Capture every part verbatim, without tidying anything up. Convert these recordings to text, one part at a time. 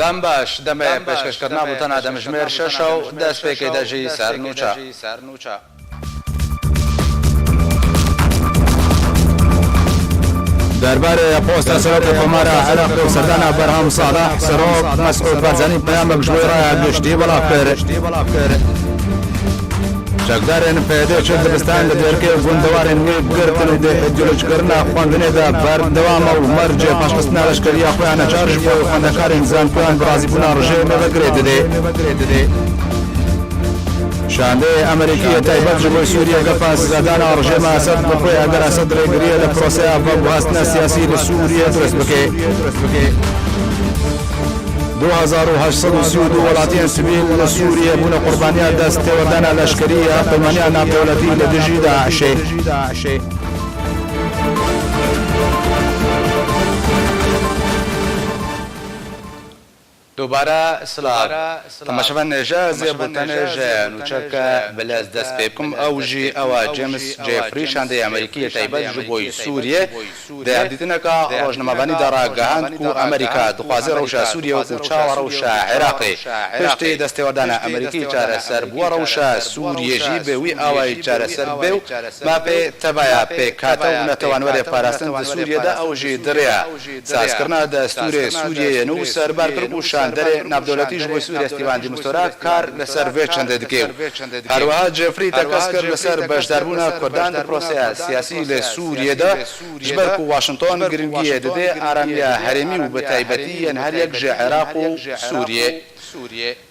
Em baş, demê pêşkêşkirina bultena demjimêr şeş e û destpêkê de jî ser nûçe. Derbarê posta Serokê Komara Iraqê û serdana Berham Salih, Serok Mesûd Barzanî peyamek ji wê raya giştî belav kir. Çekdarên P Y D çil dibistan li dêrkê gundewarên wê girtin û di îdeolojîkirina xwendinê de berdewam e û mercê paşxistina leşkeriya xwe ya neçar ji bo xwendekarên zankoyan bi razîbûna rejîmê ve girê didê. Şandeyê Amerîkî yê taybet ji bo Sûriye gefa zedana rejîma Esed bi xwe eger Esed rêgiriyê li proseya veguhastina siyasî li Sûriye dirust bike. Du hezar û heşt sed û sî û du welatiyên sivîl li Sûriye bûne qurbaniya dest têwerdana leşkerî ya Hevpeymaniya Navdewletî li dijî DAIŞê. Dubare silav. Temaşevan, nêje ez ê bultenê ji nûçeke bi lez dest pê bikim. Ew jî ew e, James Jeffrey, şandeyê Amerîkî yê taybet ji bo Sûriye, di hevdîtineka rojnamevanî de ragihand ku Amerîka dixwaze rewşa Sûriye û çawa rewşa Iraqê piştî destêwerdana Amerîkî çareser bû, rewşa Sûriye jî bi wî awayî çareser bibe û mafê tevaya pêk hate û netewanwerê parastin di Sûriye de ew jî di rêya sazkirina destûrê Sûriyeyê nû serbar kir ku şanderê navdewletî ji bo Sûriye Stîvan de Mistura kar li ser vê çendê dike û herwiha Jeffrey tekez kir li ser beşdarbûna Kurdan di proseya siyasî li Sûriyê de ji ber ku Washington giringiyê dide aramiya herêmî û bi taybetî yên her yek ji Iraq û Sûriyê.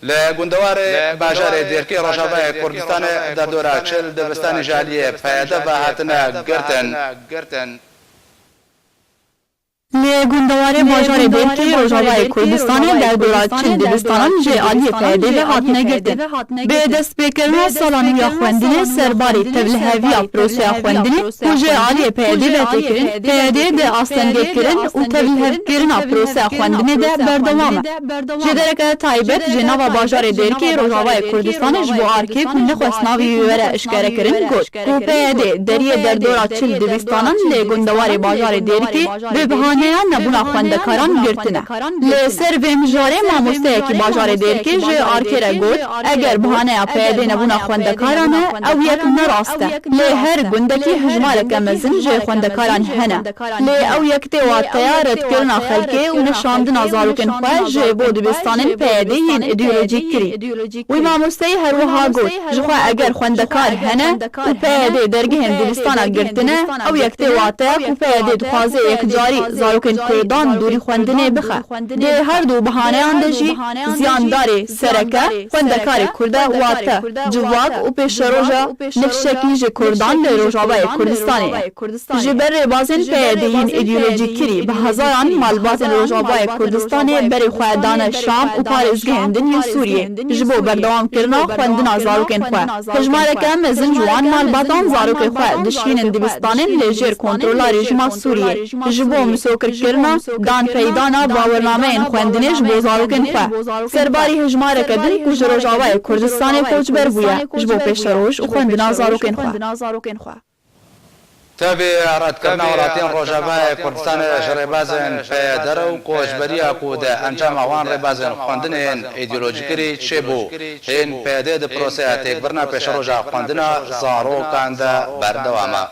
Li gundewarê bajarê Dêrkê Rojavayê Kurdistanê derdora çil dibistanê ji aliyê P Y D ve hatine girtin. Li gundewarê bajarê Dêrkê Rojavayê Kurdistanê derdora çil dibistanan ji aliyê P Y D ve hatine girtin. Bi destpêkirina sala nû ya xwendinê serbarî tevliheviya proseya xwendinê ku ji aliyê P Y D ve tê kirin, P Y D di astengê kirin û tevlihevkirina proseya xwendinê de berdewam e. Ji dereke taybet ji nava bajarê Dêrikê Rojavayê Kurdistanê ji bo arkê ku nexwest navê wî were eşkerekirin, got ku P Y D deriyê derdora çil dibistanan li gundewarê bajarê Dêrikê bi bihaneya nebûna xwendekaran girtine. Li ser vê mijarê mamosteyekî bajarê Dêrikê ji arkê re got, eger bihaneya P Y D nebûna xwendekaran e, ew yek ne rast e. Li her gundekî hejmareke mezin ji xwendekaran hene. Lê ew yek tê wateya redkirina xelkê û nişandina zarokên xwe ji bo dibistanên P Y D yên îdeolojîk kirî. Wî mamosteyî her wiha got, ji xwe eger xwendekar hene û P Y D dergehên dibistana girtine, ew yek tê wateya ku P Y D dixwaze yekcarî zarokên Kurdan dûrî xwendinê bixe. Di her du bihaneyan de jî ziyandarê sereke xwendekarê Kurd e, wate civak û pêşeroja nifşekî ji Kurdan li Rojavayê Kurdistanê ye. Ji ber rêbazên P Y D yên îdeolojîk kirî bi hezaran malbatên Rojavayê Kurdistanê berê xwe dane Şam û parêzgehên din yên Sûriyê ji bo berdewamkirina xwendina zarokên xwe. Hejmareke mezin ji wan malbatan zarokê xwe dişkînin dibistanên li jêr kontrola rejîma Sûriyê ji bo misokirkirina danpeydana bawernameyên xwendinê ji bo zarokên xwe. Serbarî hejmareke din ku ji Rojavayê Kurdistanê koçber bûye ji bo pêşeroj û xwendina zarokên xwe. Tevî redkirina welatiyên Rojavayê Kurdistanê ji rêbazên P Y D re û koçberiya ku di encama wan rêbazên xwendinên îdeolojîkirî çêbû, hên P Y D di proseya têkbirina pêşeroja xwendina zarokan de berdewam e.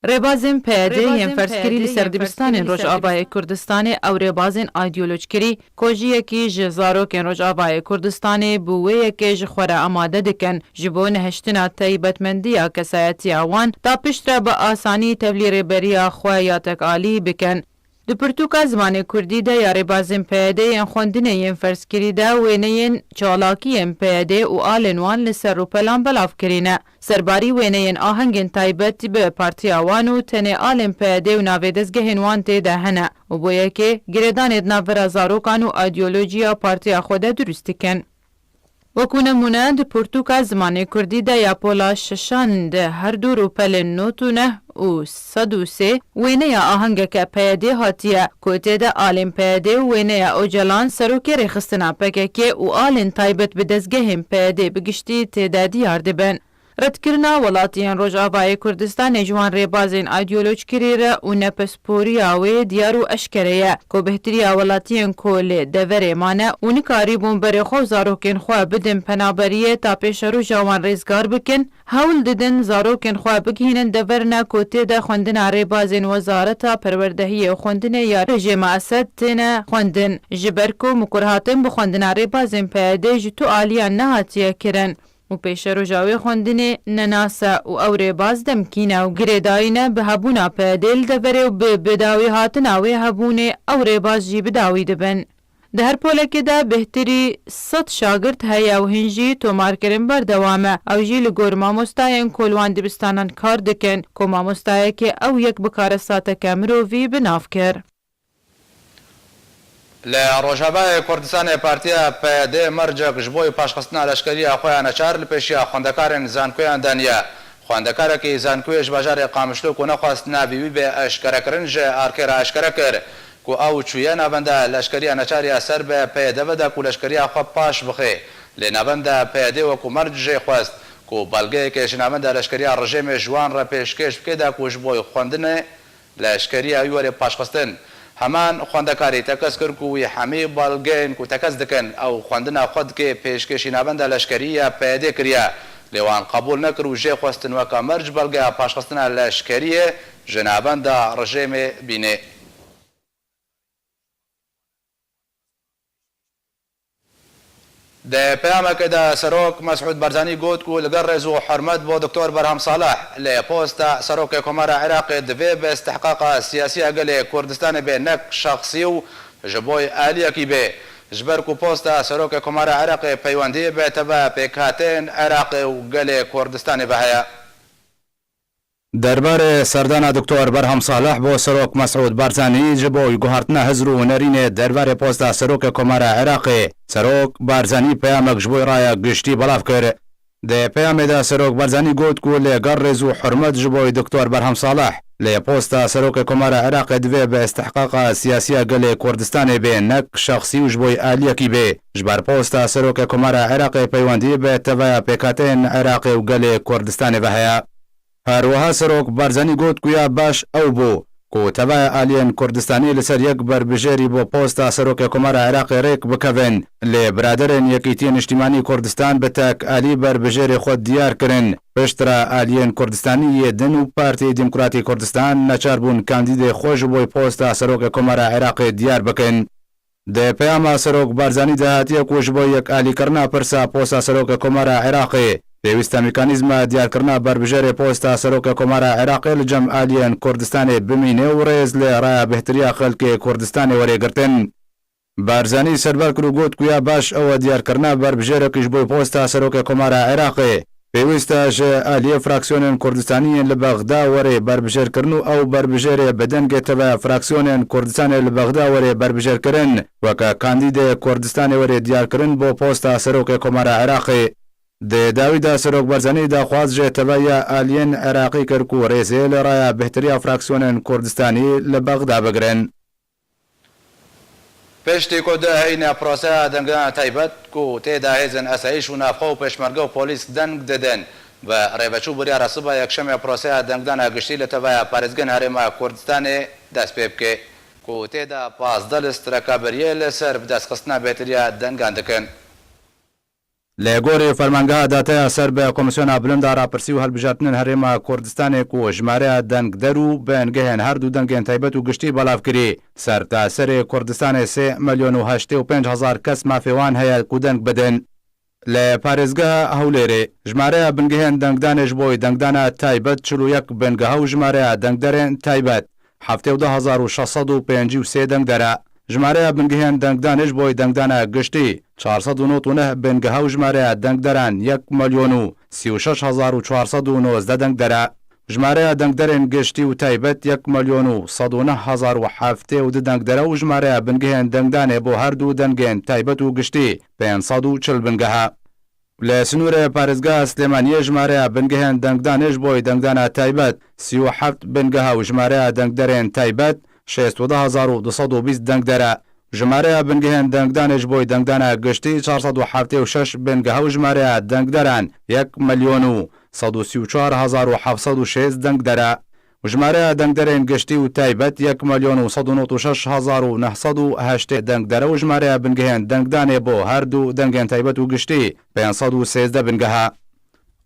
Rêbazên P Y D yên ferzkirî li ser dibistanên Rojavayê Kurdistanê ew rêbazên îdeolojkirî kojiyekî ji zarokên Rojavayê Kurdistanê bi wê yekê ji xwe re amade dikin, ji bo nehiştina taybetmendiya kesayetiya wan, ta piştre bi asanî tevlî rêberiya xwe ya tekalî bikin. Di pirtûka zimanê kurdî de ya rêbazên P Y D yên xwendinê yên ferzkirî de wêneyên çalakiyên P Y D û alên wan li ser rûpelan belav kirîne. Serbarî wêneyên ahengên taybet bi partiya wan û tenê alên P Y D û navê dezgehên wan tê de hene û bo yekê girêdanê di navbera zarokan û îdeolojiya partiya xwe de dirust dikin. Wekû nemûne, di pirtûka zimanê kurdî de ya pola şeşan de her du rûpelên not û neh û sed û sê wêneya ahengeke P Y D hatiye, ku tê de alên P Y D û wêneya Ocalan, serokê rêxistina P K K û alên taybet bi dezgehên P Y D bi giştî tê de diyar dibin. Redkirina welatiyên Rojavayê Kurdistanê ji wan rêbazên îdeolojkirî re û nepisporiya wê diyar û eşkere ye, ku bêhtiriya welatiyên ku li deverê mane û nikarîbûn berê xwe û zarokên xwe bidin penaberiyê ta pêşeroja wan rêzgar bikin, hewl didin zarokên xwe bigihînin deverine ku tê de xwendina rêbazên Wezareta Perwerdehiyê û Xwendinê ya rejîma Esed têne xwendin, ji ber ku mikurhatên bi xwendina rêbazên P Y D ji tu aliyan nehatiye kirin û pêşeroja wê xwendinê nenas e û ew rêbaz demkî ne û girêdayî ne bi hebûna P Y D li deverê û bi bidawî hatina wê hebûnê ew rêbaz jî bidawî dibin. Di her polekê de bêhtirî sed şagirt heye û hin jî tomarkirin berdewam e. Ew jî li gor mamostayên ku li wan dibistanan kar dikin, ku mamostayekê ew yek bikare sateke mirovî bi nav kir. Li Rojavayê Kurdistanê Partiya P Y D mercek ji bo paşxistina leşkeriya xwe ya neçar li pêşiya xwendekarên zankoyan daniye. Xwendekarekî zankoyê ji bajarê Qamişlo ku nexwest navê wî bê eşkerekirin ji arkê re eşkere kir ku ew çûye navenda leşkeriya neçar ya ser bi P Y D ve de ku leşkeriya xwe paş bixe. Lê navenda P Y D wekî merc jê xwest ku belgeyeke ji navenda leşkeriya rejêmê ji wan re pêşkêş bike de ku ji bo xwendinê leşkeriya wî were paşxistin. Heman xwendekarî tekez kir ku wî hemî belgeyên ku tekez dikin ew xwendina xwe dike pêşkêşî navenda leşkerî ya P Y D kiriye. Lê wan qebûl nekir û jê xwestin weke merc belgeya paşxistina leşkeriyê ji navenda rejêmê bîne. Di peyamekê de Serok Mesûd Barzanî got ku li gel rêz û hurmet bo Doktor Berham Salih, lê posta Serokê Komara Iraqê divê bi istihqaqa siyasî ya gelê Kurdistanê bê, nek şexsî û ji bo aliyekî bê. Ji ber ku posta Serokê Komara Iraqê peywendiyê bi tevaya pêkhateyên Iraqê û gelê Kurdistanê ve heye. Derbarê serdana Doktor Berham Salih bo Serok Mesûd Barzanî ji bo guhartina hizr û nerînê derbarê posta Serokê Komara Iraqê, Serok Barzanî peyamek ji bo raya giştî belav kir. Di peyamê de Serok Barzanî got ku li gel rêz û hurmet ji bo Doktor Berham Salih, lê posta Serokê Komara Iraqê divê bi istihqaqa siyasî ya gelê Kurdistanê bê, nek şexsî û ji bo aliyekî bê. Ji ber posta Serokê Komara Iraqê peywendî bi tevaya pêkhateyên Iraqê û gelê Kurdistanê ve heye. Her wiha Serok Barzanî got ku ya baş ew bû ku tevaya aliyên Kurdistanî li ser yek berbijêrî bo posta Serokê Komara Iraqê rêk bikevin, lê biraderên Yekîtiyê Niştîmanî Kurdistan bi tek alî berbijêrê xwe diyar kirin. Piştre aliyên Kurdistanî yê din û Partiyê Demokratî Kurdistan neçar bûn kandîdê xwe ji bo posta Serokê Komara Iraqê diyar bikin. Di peyama Serok Barzanî de hatiye ku ji bo yekalîkirina pirsa posta Serokê Komara Iraqê, pêwîst e mekanîzma diyarkirina berbijêrê posta Serokê Komara Iraqê li cem aliyên Kurdistanê bimîne û rêz li raya bêhtiriya xelkê Kurdistanê were girtin. Barzanî serber kir û got ku ya baş ew e diyarkirina berbijêrekî ji bo posta Serokê Komara Iraqê. Pêwîst e ji aliyê fraksiyonên Kurdistanî yên li Bexda were berbijêrkirin û ew berbijêrê bi dengê tevaya fraksiyonên Kurdistanê li Bexda were berbijêrkirin, weke kandîdê Kurdistanê were diyarkirin bo posta Serokê Komara Iraqê. Di dawî de Serok Barzanî daxwaz ji tevaya aliyên Iraqî kir ku rêzê li raya bêhtiriya fraksiyonên Kurdistanî li Bexda bigirin. Piştî ku diheyne proseya dengdana taybet ku tê de hêzên esayîş û navxwe û pêşmerge û polîs deng didin, bi rêveçû biryara siba yekşemê proseya dengdana giştî li tevaya parêzgehên Herêma Kurdistanê dest pê bike, ku tê de pazdeh lîst rekaberiyê li ser bidestxistina bêhteriya dengan dikin. Li gorî fermangeha dateya ser bi Komîsyona Bilind a Rapirsî û Hilbijartinên Herêma Kurdistanê ku jimareya dengder û bingehên her du dengên taybet û giştî belav kirî, sertaserê Kurdistanê sê milyon û heştê û pênc hezar kes mafê wan heye ku deng bidin. Li parêzgeha Hewlêrê, jimareya bingehên dengdanê ji bo dengdana taybet çil û yek bingeha û jimareya dengderên taybet heftê û du hezar û şeş sed û pêncî û sê dengder e. Jimareya bingehên dengdanê ji bo dengdana giştî çar sed û nod û neh bingeha û jimareya dengderan yek milyon û sî û şeş hezar û çar sed û nozdeh dengder e. Jimareya dengderên giştî û taybet yek milyon û sed û neh hezar û heftê û du dengder e û jimareya bingehên dengdanê bo her du dengên taybet û giştî pênc sed û çil bingeh e. Li sînorê parêzgeha Silêmaniyê jimareya bingehên dengdanê ji bo dengdana taybet sî û heft bingeh e û jimareya dengderên taybet şêst û du hezar û du sed û bîst dengder e. Jimareya bingehên dengdanê ji bo dengdana giştî çar sed û heftê û şeş bingeh e û jimareya dengderan yek milyon û sed û sî û çar hezar û heft sed û şêst dengdere. Û jimareya dengderên giştî û taybet yek milyon û sed û nod û şeş hezar û neh sed û heştê dengdere û jimareya bingehên dengdanê bo her du dengên taybet û giştî pênc sed û sêzdeh bingeha.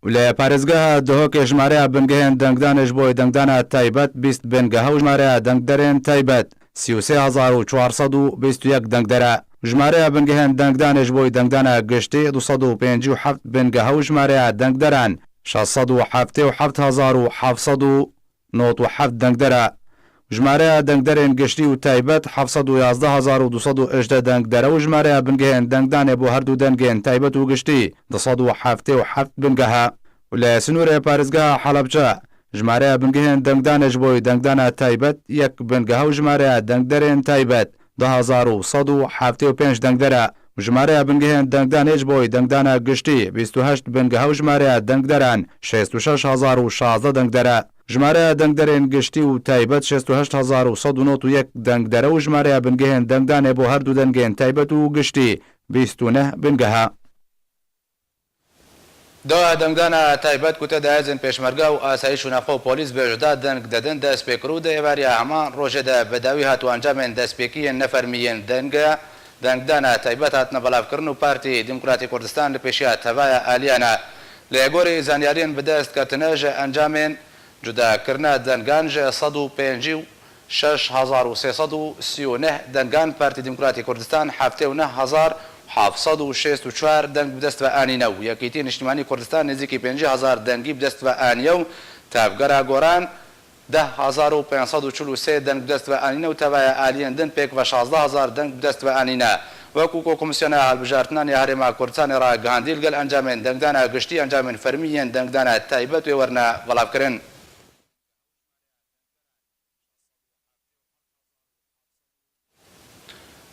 Û li parêzgeha Duhokê jimareya bingehên dengdanê ji bo dengdana taybet bîst bingeha û jimareya dengderên taybet sî û sê hezar û çar sed û bîst û yek dengdere. Jimareya bingehên dengdanê ji bo dengdana giştî du sed û pêncî û heft bingeha û jimareya dengderan şeş sed û heftê û heft hezar û heft sed û nod û heft dengdere. Jimareya dengderên giştî û taybet heft sed û yazdeh hezar û du sed û hejdeh dengdere û jimareya bingehên dengdanê bo her du dengên taybet û giştî du sed û heftê û heft bingeha. Û li sînorê parêzgeha Helebce jimareya bingehên dengdanê ji bo dengdana taybet yek bingeha û jimareya dengderên taybet du hezar û sed û heftê û pênc dengdere û jimareya bingehên dengdanê ji bo dengdana giştî bîst û heşt bingeha û jimareya dengderan şêst û şeş hezar û şazdeh dengdere. Jimareya dengderên giştî û taybet şêst û heşt hezar û sed û nod û yek dengdere û jimareya bingehên dengdanê bo her du dengên taybet û giştî bîst û neh bingeha. Doha dengdana taybet ku tê de hêzên pêşmerge û asayîş û navxwe û polîs bêjda deng dedin dest pê kir û di êvariya heman rojê de bi dawî hat û encamên destpêkî yên nefermî yên denge dengdana taybet hatine belavkirin û Partî Demokratî Kurdistan li pêşiya tevaya aliyana. Lê gorî zanyariyên bi dest ketine ji encamên cudakirina dengan ji sed û pêncî û şeş hezar û sê sed û sî û neh dengan Partî Demokratî Kurdistan heftê û neh hezar heft sed û şêst û çar deng bi dest ve anîne û Yekîtî Niştimanî Kurdistan nêzîkî pêncî hezar dengî bi dest ve aniye û Tevgera Goran deh hezar û pênc sed û çil û sê deng bi dest ve anîne û tevaya aliyên din pêk ve şazdeh hezar deng bi dest ve anîne. Wekû ku Komîsyona Hilbijartinan ya Herêma Kurdistanê ragihandî, li gel encamên dengdana giştî, encamên fermî yên dengdana taybet wê werine belavkirin.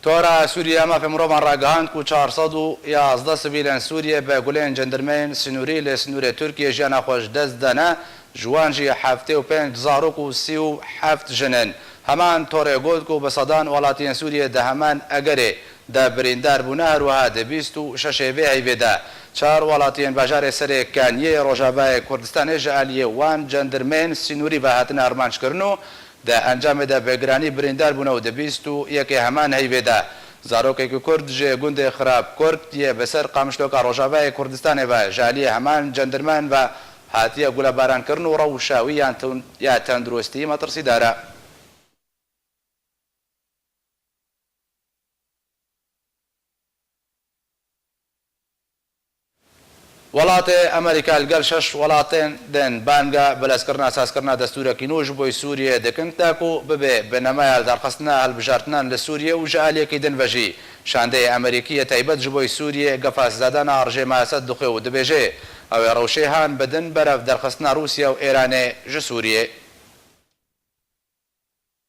Tora Sûriye ya Mafê Mirovan ragihand ku çar sed û yazdeh sivîlên Sûriye bi gulên cendirmeyên sinûrî li sinûrê Tirkiye jiyana xwe ji dest dane, ji wan jî heftê û pênc zarok û sî û heft jin in. Heman torê got ku bi sedan welatiyên Sûriye di heman egerê de birîndar bûne, her wiha di bîst û şeş ê vê heyvê de çar welatiyên bajarê Serê Kaniyê Rojavayê Kurdistanê ji aliyê wan cendirmeyên sinûrî ve hatine armanckirin û di encamê de bi giranî birîndar bûne û di bîst û yekê heman heyvê de zarokekî Kurd ji gundê Xirab Kurd yê bi ser Qamişloka Rojavayê Kurdistanê ve ji aliyê heman cendirmen ve hatiye gulebarankirin û rewşa wî yan tun-, ya tenduristî metirsîdar e. Welatê Amerîka li gel şeş welatên din banga bilezkirina sazkirina destûrekî nû ji bo Sûriyeyê dikin, ta ku bibe binemeya li darxistina hilbijartinan li Sûriyê û ji aliyekî din ve jî şandeyê Amerîkî yê taybet ji bo Sûriyê gefa sizdana rejêma Esed dixwe û dibêje, ew ê rewşê han bidin berev derxistina Rûsya û Êranê ji Sûriyê.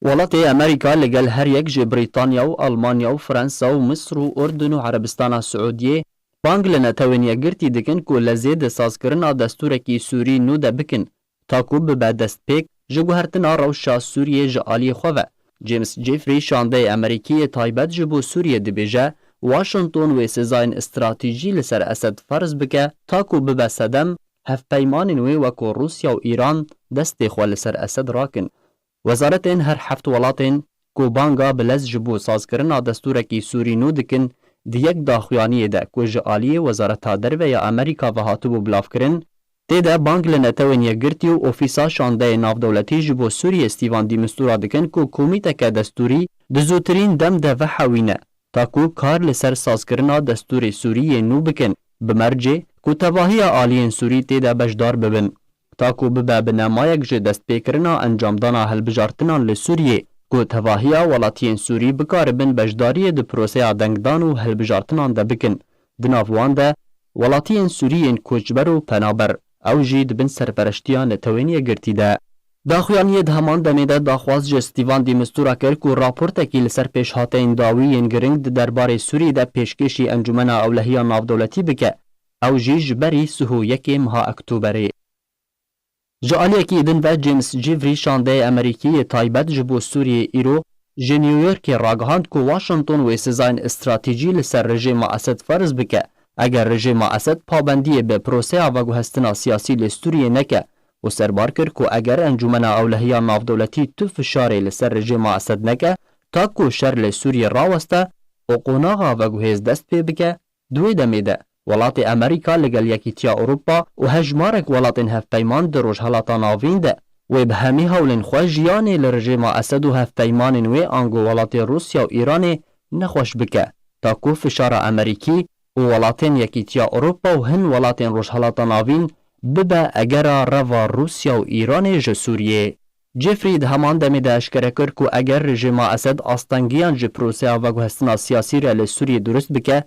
Welatê Amerîka li gel her yek ji Brîtanya û Almanya û Fransa û Misir û Urdun û Erebistana Siûdiyê bang li Netewên Yekgirtî dikin ku lezê di sazkirina destûrekî Sûrî nû de bikin, ta ku bibe destpêk ji guhertina rewşa Sûriyê ji aliyê xwe ve. James Jeffrey, şandeyê Amerîkî yê taybet ji bo Sûriyê dibêje, Washington wê sizayên stratejî li ser Esed ferz bike, ta ku bibe sedem hevpeymanên wê weko Rûsya û Îran destê xwe li ser Esed rakin. Wezaretên her heft welatên ku banga bi lez ji bo sazkirina destûrekî Sûrî nû dikin, di yek daxuyaniyê de ku ji aliyê Wezareta Derve ya Amerîka ve hatibû bilavkirin, tê de bang li Netewên Yekgirtî û Ofîsa Şandeyê Navdewletî ji bo Sûriyê Stîvan de Mistura dikin ku komîteke destûrî di zûtirîn dem de vehewîne, ta ku kar li ser sazkirina destûrê Sûrî yê nû bikin, bi mercê ku tevahiya aliyên Sûrî tê de beşdar bibin. Ta ku bibe binemayek ji destpêkirina encamdana hilbijartinan li Sûriyê, ku tevahiya welatiyên Sûrî bikaribin beşdariyê di proseya dengdan û hilbijartinan de bikin. Di nav wan de welatiyên Sûrî yên koçber û penaber, ew jî di bin serpereştiya Netewên Yekgirtî de. Daxuyaniyê di heman demê de daxwaz ji Stîvan de Mistura kir ku raportekî li ser pêşhateyên dawî yên giring di derbarê Sûriyê de pêşkêşî Encûmena Ewlehiya Navdewletî bike, ew jî ji berî sih û yekê meha Oktoberê. Ji aliyekî din ve James Jeffrey, şandeyê Amerîkî yê taybet ji bo Sûriyê îro ji New Yorkê ragihand ku Washington wê sizayên stratejî li ser rejêma Esed ferz bike, Eger rejêma Esed pabendiyê bi proseya veguhestina siyasî li Sûriyê neke û serbar kir ku eger Encûmena Ewlehiya Navdewletî tu fişarê li ser rejêma Esed neke, ta ku şer li Sûriyê raweste û qonaxa veguhêz dest pê bike, di wê demê de welatê Amerîka li gel Yekîtiya Ewropa û hejmarek welatên hevpeyman di Rojhelata Navîn de wê bi hemî hewlên xwe jiyanê li rejêma Esed û hevpeymanên wê ango welatê Rûsya û Îranê nexweş bike, ta ku fişara Amerîkî û welatên Yekîtiya Ewropa û hin welatên Rojhelata Navîn bibe egera reva Rûsya û Îranê ji Sûriyê. Jeffrey di heman demê de eşkere kir ku eger rejêma Esed astengiyan ji proseya veguhestina siyasî re li Sûriyê durust bike,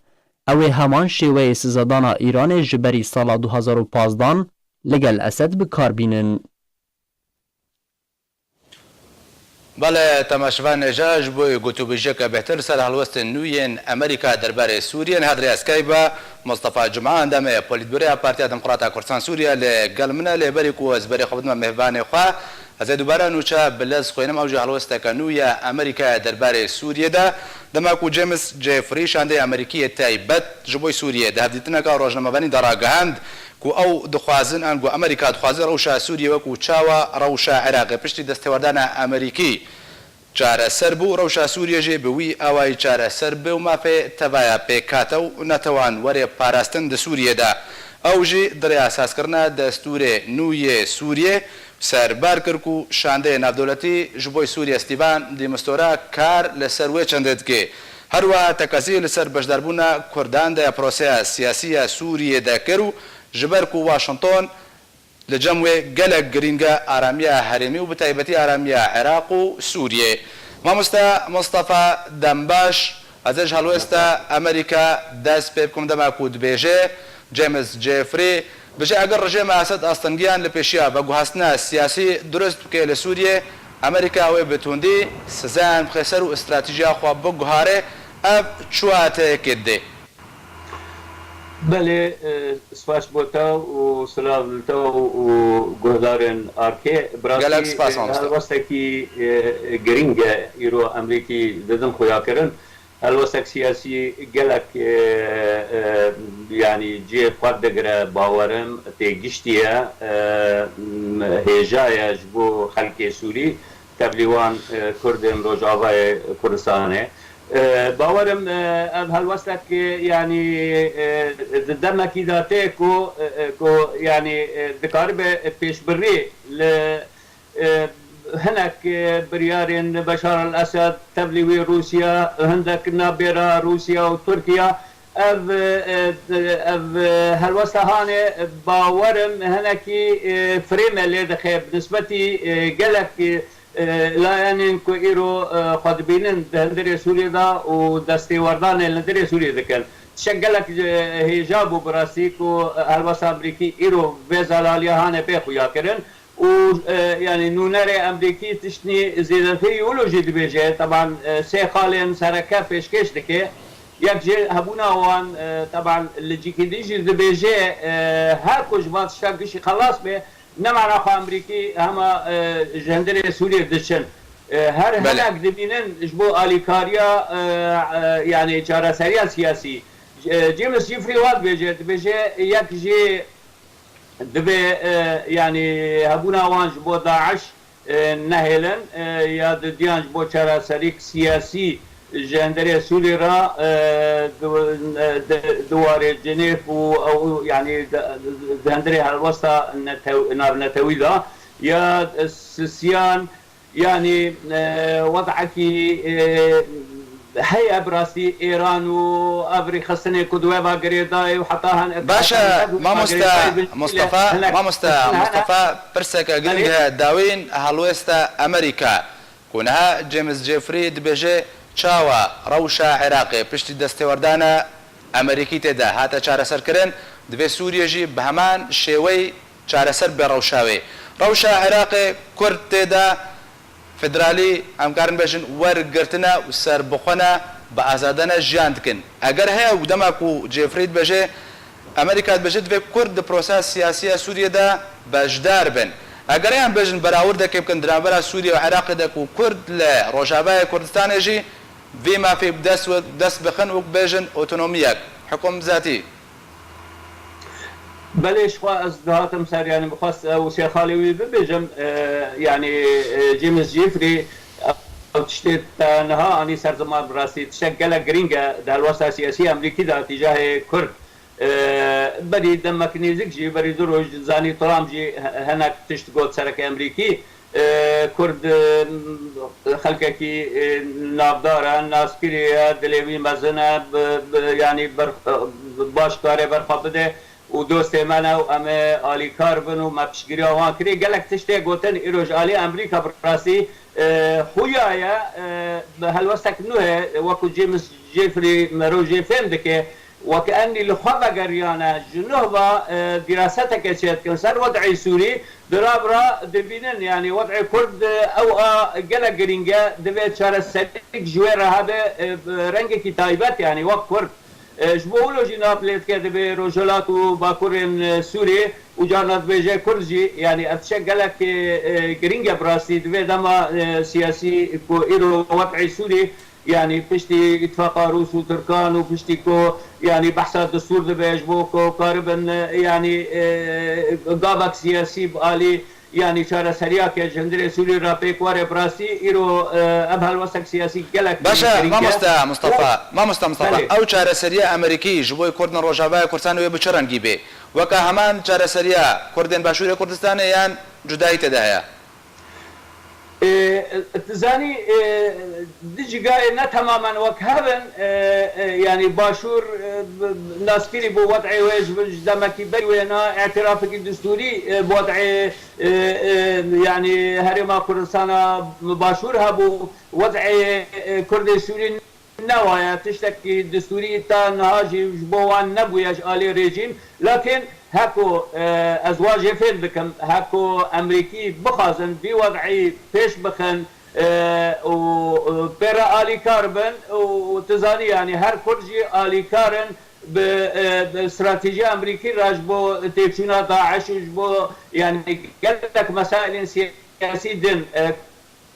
ew ê heman şêweyê sizedana Îranê ji berî sala du hazar û pazdan li gel Esed bi kar bînin. Belê, temaşevanên hêja, ji bo gotûbêjiyeke bêhtir li ser helwestên nû yên Amerîka derbarê Sûriyê, niha di rêya Skype Mustafa Cuma, endamê Polîtbûroya Partiya Demokrata Kurdistan Sûriye, li gel min e, lê berî ku ez berê xwe bidime mêvanê xwe, ez ê dubare nûçe bi lez xwînim, ew jî helwesteke nû ya Amerîkayê derbarê Sûriyê de, dema ku James Jeffrey, şandeyê Amerîkî yê taybet ji bo Sûriyê, di hevdîtineka rojnamevanî de ragihand, ku ew dixwazin, an ku Amerîka dixwaze rewşa Sûriyê wekû çawa rewşa Iraqê piştî destêwerdana Amerîkî çareser bû, rewşa Sûriyê jî bi wî awayî çareser be û mafê tevaya pêk hate û netewan were parastin di Sûriyê de. Ew jî di rêya sazkirina destûrê nû yê Sûriyê serbar kir ku şandeyê navdewletî ji bo Sûriyê Stîvan de Mistura kar li ser wê çendê dike. Her wiha tekezî li ser beşdarbûna Kurdan di proseya siyasî ya Sûriyê de kir û ji ber ku Washington li cem wê gelek girîng e aramiya herêmî û bi taybetî aramiya Iraq û Sûriyê. Mamoste Mustafa Dembaş, ez ê ji helwesta Amerîka dest pê bikim dema ku dibêje James Jeffrey, dibêje eger rejêma Esed astengiyan li pêşiya veguhestina siyasî durust bike li Sûriyê, Amerîka wê bi tundî sizayan bixê ser û stratejiya xwe biguhare, ev çi wateyekê dide? Belê, e, spas bo te û silav li te û guhdarên arkê. Bi rastî, Gelek spas, e, mamoste. Helwestekî, e, girîng e îro Amerîkî didin xuyakirin. Helwestek siyasî gelek, e, e, yanî cihê xwe digire, bawerim têgiştî ye, e, m-, hêja ye ji bo xelkê Sûrî, tevlî wan, e, Kurdên Rojavayê Kurdistanê. E, bawerim, e, ev helwestek, e, yanî, e, di demekî de tê ku, e, e, ku, yanî, e, dikaribe pêşbirî li, e, hinek, e, biryarên Beşar el-Esed, tevlî wî Rûsya, hindek nabêra Rûsya û Tirkiya. Ev, e, e, ev, e, helwesta hanê, e, bawerim hinekî, e, firê me lê dixe bi nisbetî, e, gelek, e, e, layenên ku îro, e, xwe dibînin di hundirê Sûriyê de û destêwerdanê li hundirê Sûriyê dikin. Tiştek gelek, e, hêja bû bi rastî ku, e, helwesta Amerîkî îro vê zelaliya hanê bê xuyakirin û, e, yanî nûnerê Amerîkî tiştnî zêdetî wilo jî dibêje. Teban, e, sê xalên sereke pêşkêş dike. Yek jî hebûna wan, e, teban li cîkî din jî dibêje, e, her ku ji van tişta gişî xelas be, ne mana xwe Amerîkî hema, e, ji hundirê Sûriyê diçin. E, her Belê. Hinek dimînin ji bo alîkariya, e, e, yanî çareseriya siyasî. E, James Jeffrey wan dibêje, dibêje yek jî divê, e, yanî hebûna wan ji bo DAIŞ, e, nehêlin, e, ya didiyan ji bo çareserîk siyasî ji hundirê Sûriyê re, e, di, e, di, di warê Cenêv û ew, yanî di, di hundirê helwesta netew-, navnetewî de ya sisiyan, yanî, e, wed'ekî, e, heye bi rastî Êran û ev rêxistinê ku di we ve girêdayê û heta hin Baş e, heta hin mamoste girêdayê bin Mustafa, hene, mamoste hene. Mustafa, pirseke girîng Belê. Heye dawîn helwesta Amerîka. Ku niha James Jeffrey dibêje, çawa rewşa Iraqê piştî destêwerdana Amerîkî tê de hate çareserkirin, divê Sûriye jî bi heman şêweyî çareser be rewşa wê. Rewşa Iraqê Kurd tê de federalî, em karin bêjin, wergirtine û serbixwe ne, bi azadane jiyan dikin. Eger heye û dema ku Jeffrey dibêje, Amerîka dibêje divê Kurd di proseya siyasî ya Sûriyê de beşdar bin. Eger yan bêjin berawirdeké bikin di navbera Sûriye û Iraqê de ku Kurd li Rojavayê Kurdistanê jî vê mafê bi dest we, dest bixin û bêjin otonomiyek, hikum zatî. Belê, ji xwe ez dihatim ser, yanî, min xwest ew sê xalê wî bibêjim, e, yanî, e, James Jeffrey, ew tiştê te niha anî ser ziman, bi rastî tiştek gelek girîng e di helwesta siyasî Amerîkî de tîcahê Kurd. E, berî demek nêzik jî, berî du roj zanî Trump jî he-, hinek tişt got sereke Amerîkî. E, Kurd, e, xelkekî, e, navdar e, naskirî ye, dilê wî mezin e, bi, bi, yanî ber-, e, baş karê ber xwe bide û dostê me ne û em ê alîkar bin û me piştgiriya wan kirî. Gelek tiştê gotin îro ji alî Amerîka bi rastî, e, xuya ye, e, bi helwestek nû heye, wekû James Jeffrey mero jê fêm dike, wek enî li xwe vegeriyane, ji nuh ve, e, dîraseteke çêdikin ser wed'ê Sûrî, di ra bi ra dibînin, yanî wed'ê Kurd, e, ew a gelek girîng e, divê çareserîk ji wê re hebe, e, bi rengekî taybet, yanî wek Kurd. E, ji bo wilo jî nav lê dike, divê Rojhilat û Bakurên, e, Sûrî û carna dibêje Kurd jî, yanî ev tişek gelek, e, e, girîng e bi rastî, divê dema, e, siyasî ku îro wed'ê Sûrî, yanî piştî îtifaqa Rûs û Tirkan û piştî ku, yanî behsa destûr dibe ji bo ku karibin, yanî, e, gavek siyasî bi alî, yanî çareseriyake ji hundirê Sûrî re pêk were, bi rastî îro, e, ev helwestek siyasî gelek Baş e, girîng e. Mamoste Mustafa, mamoste Mustafa, Belê. Ew çareseriya Amerîkî ji bo Kurdin Rojavaya Kurdistanê wê bi çi rengî bê? Weke heman çareseriya Kurdên Başûrê Kurdistanê yan cudayî tê de heye? E, tu zanî, e, di cigayê ne temamen wek hev in, e, e, yanî Başûr, e, b-, naskirî bû wed'ê wê ji, ji demekî berî wêna, îtirafekî destûrî, e, bi wed'ê, e, e, yanî Herêma Kurdistana Başûr hebû, wed'ê, e, Kurdê Sûrî ne waye, tiştekî destûrî ta niha jî ji bo wan nebûye ji alî rejîm. Lakin heko, e, ez wan jê fêm dikim, heko Amerîkî bixwazin vî wed'î pêş bixin, e, û, e, pê re alîkar bin û, û tu zanî, yanî her Kurd jî alîkar in bi, e, bi stratejiya Amerîkî re ji bo têçûna DAIŞ û ji bo, yanî gelek mesailên siyasî din, e,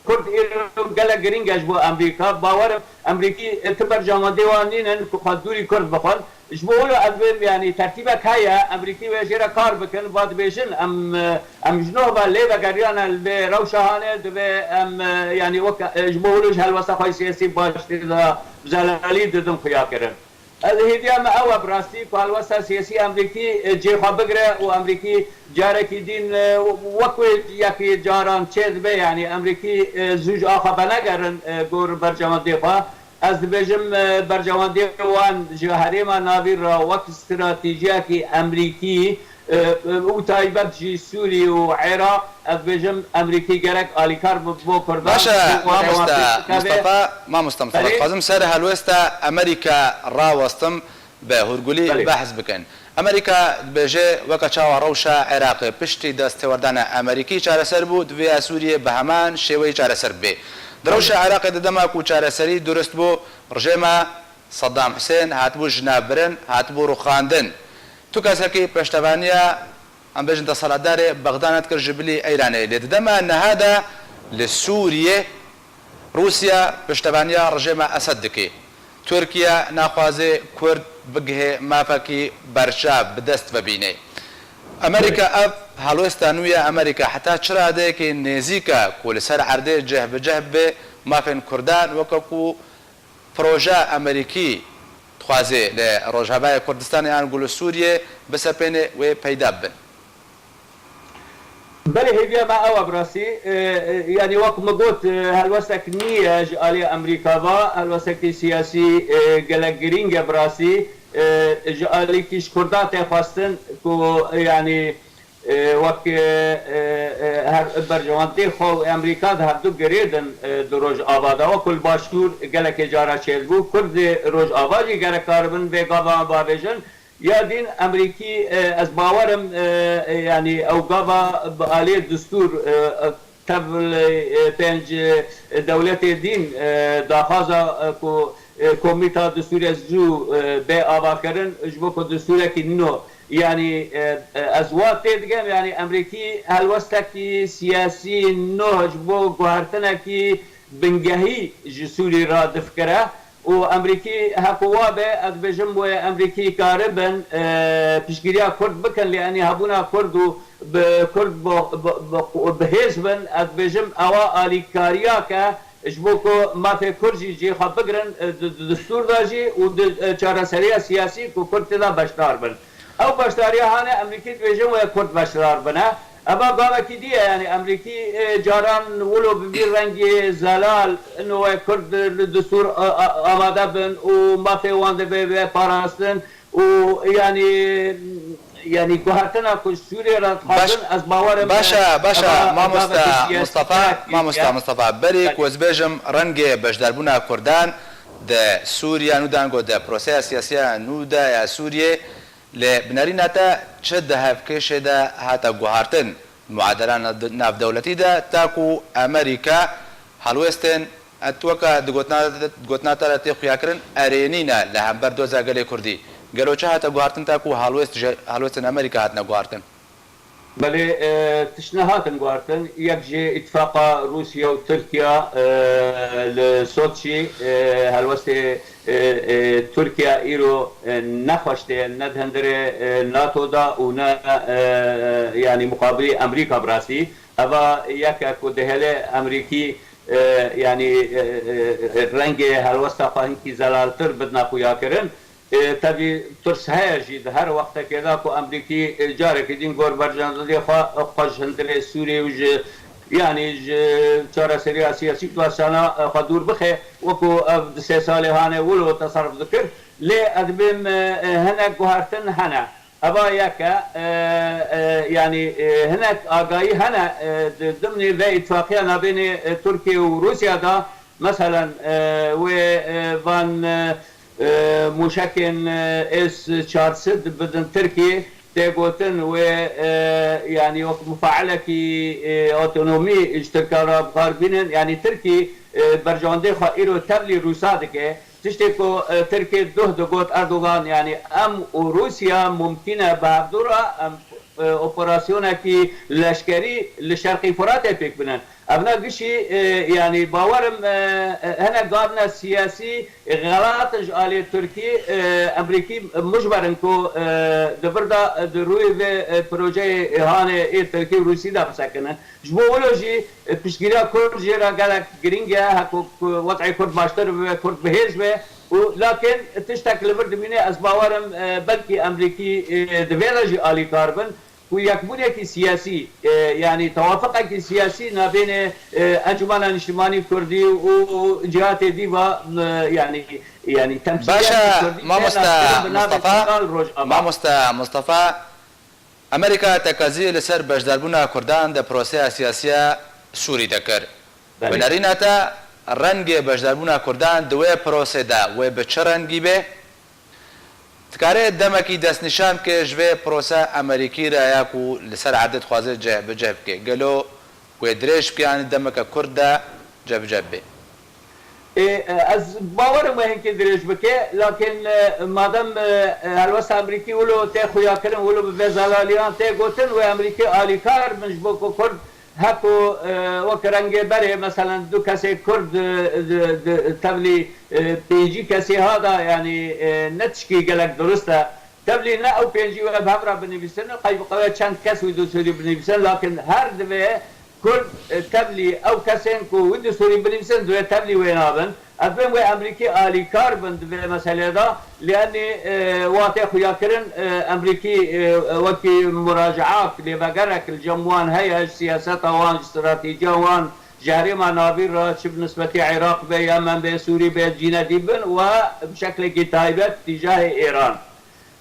Kurd îro gelek girîng e ji bo Amerîka. Bawer im Amerîkî, e, ti berjamandê wan nînin ku xwe dûrî Kurd bixwin. Ji bo wilo ez bêm, yanî tertîbek heye, Amerîkî wê jê re kar bikin, va dibêjin, em, e, em ji nû ve lê vegeriyane li vê rewşa hanê, divê em, e, yanî wek, e, ji bo wilo ji helwesta xwe siyasî baş tê de zelalî didin xuya kirin. Ez hêviya me ew e, bi rastî ku helwesta siyasî Amerîkî, e, cê xwe bigire û Amerîkî carekî din, e, wek wê yekî caran çê dibe, yanî Amerîkî, e, zû ji axa venegerin, e, gor berjewendê xwe. Ez dibêjim, e, berjewendê wan ji herêma navîn re wek stratejiyekî Amerîkî, e, e, û taybet jî Sûrî û Iraq, ez dibêjim Amerîkî gerek alîkar bi bo Kurdan. Baş e, mamoste Mustafa, mamoste Mustafa, Erê? Dixwazim ser helwesta Amerîka rawestim, bi hûrgulî Belê. Behs bikin. Amerîka dibêje, weke çawa rewşa Iraqê piştî dest têwerdana Amerîkî çareser bû, divê ya Sûriyê bi heman şêweyî çareser bibe. Di rewşa Iraqê di dema ku çareserî durist bû, rejêma Saddam Husên hatibû jinavbirin, hatibû rûxandin. Tu kesekî peştevaniya, em bêjin, desthilatdarê Bexdanê dikir ji bilî Îranê. Lê di dema niha de li Sûriyê Rûsya piştevaniya rejêma Esed dike. Tirkiye naxwaze Kurd bigihê mafekî berçav bi dest ve bîne. Amerîka ev helwesta nû ya Amerîka heta çi radeyekê nêzîk e ku li ser erdê cih bi cih bibe mafên Kurdan, weke ku proje Amerîkî dixwaze li Rojavayê Kurdistanê an ku li Sûriyê bisepêne wê peyda bibin. Belê, hêviya me ew e, bi rastî. E, e, yanî wek min got, e, helwestek nî ye ji alî Amerîka ve, helwestekî siyasî, e, gelek girîng e, bi rastî. E, ji alîkî ji Kurda tê xwestin ku, e, yanî, e, wek, e, e, e, her berjewendê xwe û Amerîka di hevdu girêdin, e, di Rojava de. Wek ku li Başûr gelekê cara çêdibû, Kurdê Rojava jî gerek karibin vê gava bavêjin. Ya din Amerîkî, e, ez bawer im, e, e, yanî ew gava bi aliyê destûr, e, e, tev li, e, pênc, e, dewletê din, e, daxwaza, e, ku, e, komîta destûrê zû, e, bê avakirin, ji bo ku destûrekî nû, yanî, e, e, ez wa tê digem, yanî Amerîkî helwestekî siyasî nû ji bo guhertinekî bingehî ji Sûrî re difikire. û Emrîkî heko wa be, ez dibêjim wê Emrîkî karibin, e, piştgiriya Kurd bikin, lê enî hebûna Kurd û bi Kurd bi, bi, bi, bi hêz bin, ez dibêjim ewa alîkariya ke ji bo ku mafê Kurd jî cihê xwe bigirin, e, di, di distûr de jî û di, e, çareseriya siyasî ku Kurd tê de beşdar bin. Ew beşdariya hane Emrîkî dibêjin wê Kurd beşdar bine. Eva gavekî dî ye, yanî Emrîkî, e, caran wilo bi vî rengî zelal, ino wê Kurd li distûr, a, a, amade bin û mafê wan divê bê parastin û yanî, yanî guhertina ku ji Sûriyê re dixwazin, ez bawer im, baş e, baş e, eva mamosta gavekî siyasî Mustafa, mamosta Mustafa, berî ku ez bêjim rengê beşdarbûna Kurdan di Sûriya nû de ango di proseya siyasiya nû de ya Sûriyê, li binêrîna te çi di hevkêşê de hate guhartin? Muadela nav-, navdewletî de ta ku Amerîka helwêstên, e, tu weke di gotina, gotina te de tê xuyakirin erênî ne li hember doza gelê Kurdî. Gelo çi hate guhartin ta ku helwêst ji, helwêstên Amerîka hatine guhartin? Belê, e, tişt nehatin guhartin. Yek jî îtifaqa Rûsya û Tirkiya, e, li Soçî, e, helwestê, e, e, Tirkiya îro, e, ne xweş tê, ne di hundirê, e, NATO da û ne, e, yanî muqabilî Amerîka bi rastî. Eva yek e ku dihêle Amerîkî, e, yanî, e, e, rengê helwesta xwe hinkî zelaltir bidine xuyakirin. E, tevî tirs heye jî di her wextekê de ku Amerîkî, e, carekî din gor berjandinê xwe, xwe ji hundirê Sûriyê û ji, yanî ji çareseriya siyasî û dibistana, e, xwe dûr bixe, wekû ev di sê salê hane wilo teserruf dikir. Lê ez dibêm, e, e, hinek guhertin hene. Eva yek e, e, e, yanî, e, hinek agayî hene, e, di dimnê vê îtifaqiya nabênê, e, Tirkiye û Rûsya de, meselen, e, wê, e, van, e, e, mûşekên, e, S çar sed bidin Tirkiyê, tê gotin wê, e, yanî wek mufailekî, e, otonomî ji Tirkan re bi kar bînin. Yanî Tirkî, e, berjandê xwe îro tevlî Rûsa dike. Tiştê ku, e, Tirkê duh digot Erdogan, yanî em û Rûsya mumkîn e bi hevdû re em, e, operasyonekî leşkerî li Şerqî Furatê pêk binin. Evna gişî, e, yanî bawer im, e, e, hinek gavna siyasî xelat in ji alê Tirkî, e, Emrîkî mijber in ku, e, di vir de, e, di rûyê vê, e, projeyê hanê ê Tirkî û Rûsî de bisekinin. Ji bo wilo jî, e, piştgiriya Kurd jê re gelek girîng e, heko ku wez'ê Kurd baştir bibe, Kurd bihêz be û lakin tiştek li vir dimîne, ez bawer im, e, belkî Emrîkî, e, di vê re jî alîkar bin. Ku yekbûnekî siyasî, e, yanî tewafiqekî siyasî nabênê, e, Encûmena Niştimanî Kurdî û, û cihatê dî va, e, yanî, yanî temsîliyetê Kurdî tê naskirin bi navê Têkal Rojava. Baş e, mamosta Mustafa, mamosta Mustafa, Amerîka tekezî li ser beşdarbûna Kurdan di proseya siyasî ya Sûrî de kir. Belê. Bi nerîna te rengê beşdarbûna Kurdan di wê prosê de wê bi çi rengî be? Dikare demekî destnîşan bike ji vê prosa Amerîkî re ya ku li ser erdê dixwaze cihbicih bike? Gelo wê dirêj bike yanî demeke kurt de cihbicih bibe? Ê, e, ez bawer im wê hinkê dirêj bike, lakin, e, madem, e, e, helwesta Amerîkî wilo tê xuyakirin, wilo bi vê zelaliyan tê gotin, wê Amerîkî alîkar bin ji bo ku Kurd heko, e, wek rengê berê, meselen du kesê Kurd, e, di, di, tevlî, e, pêncî kesê ha da, yanî, e, ne tişkî gelek durist e. Tevlî ne ew pêncî wê bi hev re binivîsin, qey bi qewê çend kes wî dûsûrî binivîsin, lakin her divê Kurd, e, tevlî ew kesên ku wî dûsûrî binivîsin, divê tevlî wê nabin. Ez bêm wê Emrîkî alîkar bin di vê meselê de, lê enê, e, wa tê xuyakirin, e, Emrîkî, e, wekî muracaak, lêvegerek li cem wan heye, ji siyaseta wan, ji stratêjiya wan, ji herêma navîn re, çi bi nisbetî Iraq be, Yemen be, Sûrî be, cînedî bin, we bi şeklekî taybet tîjahê Êran.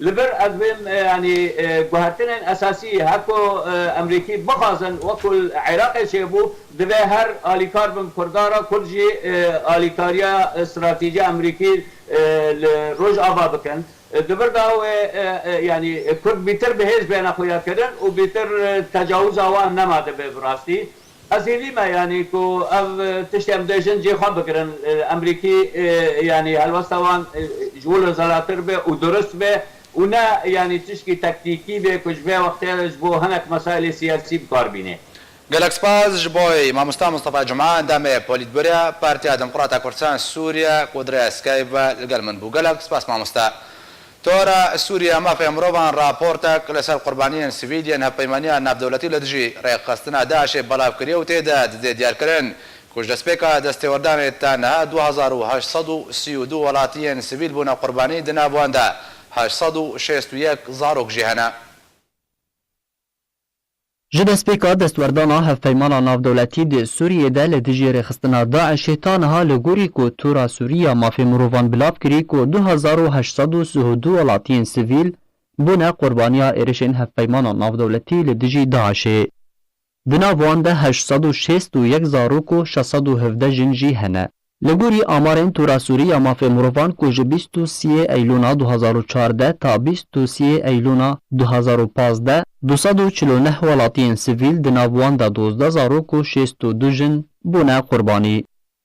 Li vir ez bêm, e, yanî, e, guhertinên esasî heko, e, Emrîkî bixwazin, wekul Iraqê çêbû, divê her alîkar bin Kurda re, Kurd jî, e, alîkariya, e, stratejî Emrîkî, e, li Rojava bikin. E, di vir de wê, e, e, yanî, e, Kurd bîtir bi hêz bêne xuyakirin û bîtir, e, tecawiza wan nema dibe bi rastî. Ez hêvî me, yanî ku ev, e, tiştê em dê jin cê xwe bigirin, e, Emrîkî, e, yanî helwesta wan, e, ji wilo zelatir be û durist be û ne, yanî tişkî taktîkî be ku ji vê wextê re ji bo hinek mesailê siyasî bi kar bîne. Gelek spas ji bo wê. Mamosta Mustafa Cuma, endamê Polîtbûroya Partiya Demokrata Kurdistan Sûriye ku di rêya Skype ve li gel min bû. Gelek spas mamosta. Tora Sûriye Mafê Mirovan raportek li ser qurbaniyên sivîl yên Hevpeymaniya Navdewletî li dijî rêxistina DAIŞê belav kiriye û tê de didê diyarkirin ku ji destpêka destêwerdanê ta niha du hezar û heşt sed û sî û du welatiyên sivîl bûne qurbanî, di nav wan de heşt sed û şêst û yek zarok jî hene. Ji destpêka destwerdana hevpeymana navdewletî di Sûriyê de li dijî rêxistina DAIŞê ta niha li gorî ku Tora Sûriya Mafê Mirovan bilav kirî ku du hezar û heşt sed û sî û du welatiyên sivîl bûne qurbaniya êrişên hevpeymana navdewletî li dijî DAIŞê. Di nav wan de heşt sed û şêst û yek zarok û şeş sed û hevdeh jin jî hene. Li gorî amarên Tora Sûrî ya Mafê Mirovan ku ji bîst û sê Eylûna du hezar û çardeh ta bîst û sê Eylûna du hezar û pazdeh, du sed û çil û neh welatiyên sivîl, di nav wan de dozdeh zarok û şêst û du jin, bûne qurbanî.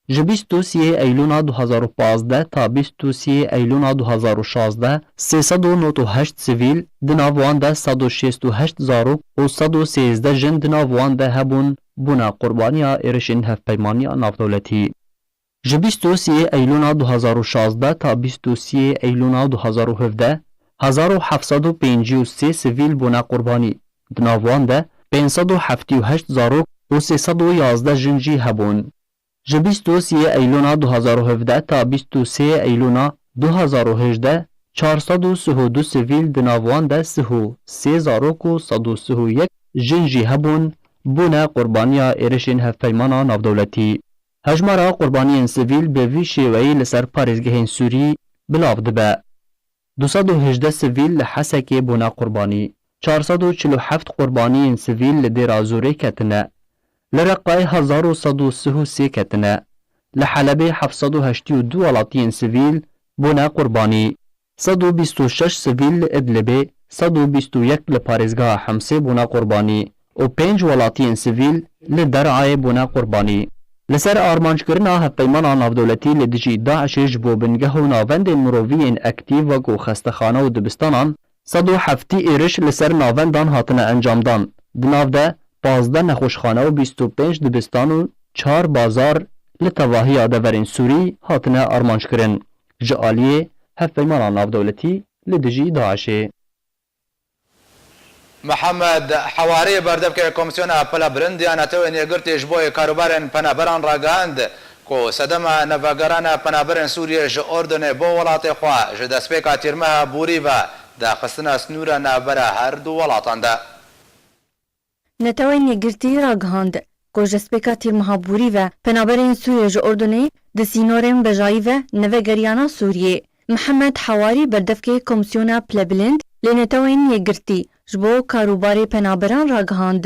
Ji bîst û sê Eylûna du hezar û pazdeh ta bîst û sê Eylûna du hezar û şazdeh, sê sed û nod û heşt sivîl, di nav wan de sed û şêst û heşt zarok û sed û sêzdeh jin di nav wan de hebûn, bûne qurbaniya êrişên hevpeymaniya navdewletî. Ji bîst û sê Eylûna du hezar û şazdeh ta bîst û sê Eylûna du hezar û hevdeh, hezar û heft sed û pêncî û sê sivîl bûne qurbanî. Di nav wan de pênc sed û heftî û heşt zarok û sê sed û yazdeh jin jî hebûn. Ji bîst û sê Eylûna du hezar û hevdeh ta bîst û sê Eylûna du hezar û hejdeh, çar sed û sî û du sivîl, di nav wan de sî û sê zarok û sed û sî û yek jin jî hebûn, bûne qurbaniya êrişên hevpeymana navdewletî. Hejmara qurbaniyên sivîl bi vî şêweyî li ser parêzgehên Sûrî bilav dibe. Du sed û hejdeh sivîl li Hesekê bûne qurbanî. Çar sed û çil û heft qurbaniyên sivîl li Dêra Zorê ketine. Li Reqayê hezar û sed û sî û sê ketine. Li Helebê heft sed û heştî û du welatiyên sivîl bûne qurbanî. Sed û bîst û şeş sivîl li Idlibê, sed û bîst û yek li parêzgeha Hemsê bûne qurbanî û pênc welatiyên sivîl li Derayê bûne qurbanî. Li ser armanckirina hevpeymana navdewletî li dijî DAIŞê ji bo bingeh û navendên mirovî yên aktîf wekû xestexane û dibistanan, sed û heftî êriş li ser navendan hatine encamdan. Di nav de pazdeh nexweşxane û bîst û pênc dibistan û çar bazar li tevahiya deverên Sûrî hatine armanckirin ji aliyê hevpeymana navdewletî li dijî DAIŞê. Mihemed Hewarî, berdevkê Komîsyona Pilebilind ya Netewên Yekgirtî ji bo Karûbarên Penaberan ragihand ku sedema nevegerana penaberên Sûriyê ji Urdunê bo welatê xwe ji destpêka tîrmeha borî ve daxistina sinûra navbera her du welatan de. Netewên Yekgirtî ragihand ku ji destpêka tîrmeha borî ve penaberên Sûriyê ji Urdunê di sînorên bejayî ve nevegeriyana Sûriyê. Mihemed Hewarî, berdevkê Komîsyona Pilebilind lê Netewên Yekgirtî ji bo Karûbarê Penaberan ragihand